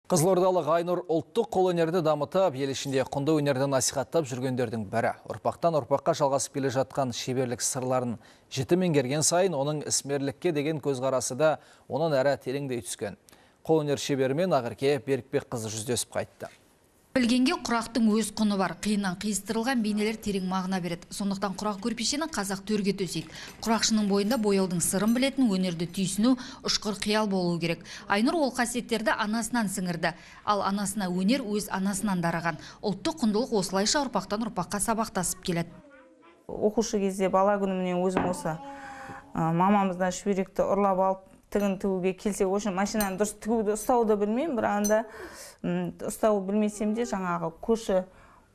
Қызылордалық Айнұр ұлттық қолөнерді дамытып, ел ішінде құнды өнерді насихаттап жүргендердің бірі. Ұрпақтан ұрпаққа жалғасып келе жатқан шеберлік сырларын жіті меңгерген сайын оның ісмерлікке деген көзқарасы да онан әрі тереңдей түскен. Қолөнер шеберімен Ақерке Берікбекқызы жүздесіп қайтты. Білгенге құрақтың өз құны бар. Қиыннан қиыстырылған бейнелер терең мағына береді. Сондықтан құрақ көрпешені қазақ төрге төсейді. Құрақшының бойында бояудың сырын білетін, өнерді түйсіну, ұшқыр қиял болуы керек. Айнұр ол қасиеттерді анасынан сіңірді. Ал анасына өнер өз анасынан дарыған. Ұлттық құндылық осылайша ұрпақтан ұрпаққа сабақтасып келеді. Оқушы кезде бала күнімнен өзім осы мамамыздан шүберекті ұрлап алып тігін тігуге келсе, осы машинаны дұрыс тігуді ұстауды білмеймін, бірақ анда ұстау білмесем де жаңағы көрші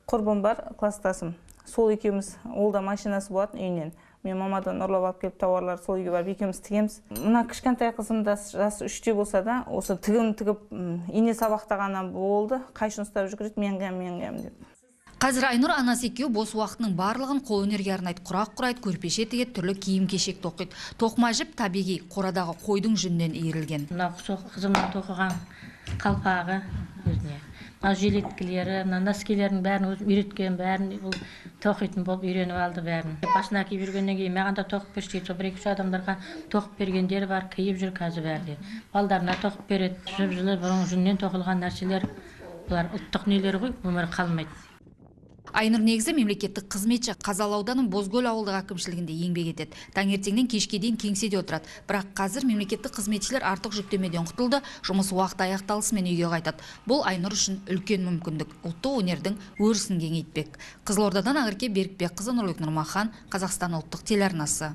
құрбым бар, класстасым, сол екеуміз, ол да машинасы болатын үйінен. Мен мамадан ұрлап алып келіп тауарлар сол үйге барып екеуміз тігеміз. Мына кішкентай қызым да жасы 3-те болса да, осы тігін тігіп ине сабақтағаннан болды, қайшыны ұстап жүгіреді, мен қиям, мен қиям деп. Қазір Айнұр анасы екеуі бос уақытының барлығын қолөнерге арнайды. Құрақ құрайды, көрпеше тігеді, түрлі киім-кешек тоқиды. Тоқыма жіп табиғи, қорадағы қойдың жүнінен иірілген. Мына қызымның тоқыған қалпағы өзіне. Мына жилеткілері, мына носкилерінің бәрін өзім үйреткен, бәрін бұл тоқитын болып үйреніп алды бәрін. Басына киіп жүргеннен кейін маған да тоқып берші дейді. Сол бір-екі үш адамдарға тоқып бергендері бар, киіп жүр қазір бәрі де. Балдарына тоқып береді. Жып-жылы бұрын жүннен тоқылған нәрселер, бұлар ұлттық нелері ғой, өмірі қалмайды. Айнұр негізі мемлекеттік қызметші, Қазалы ауданының Бозкөл ауылдық әкімшілігінде еңбек етеді. Таңертеңнен кешке дейін кеңседе отырады. Бірақ қазір мемлекеттік қызметшілер артық жүктемеден құтылды, жұмыс уақыты аяқталысымен үйге қайтады. Бұл Айнұр үшін үлкен мүмкіндік. Ұлттық өнердің өрісін кеңейтпек. Қызылордадан Ақерке Берікбекқызы, Нұрлыбек Нұрмахан, Қазақстан ұлттық телеарнасы.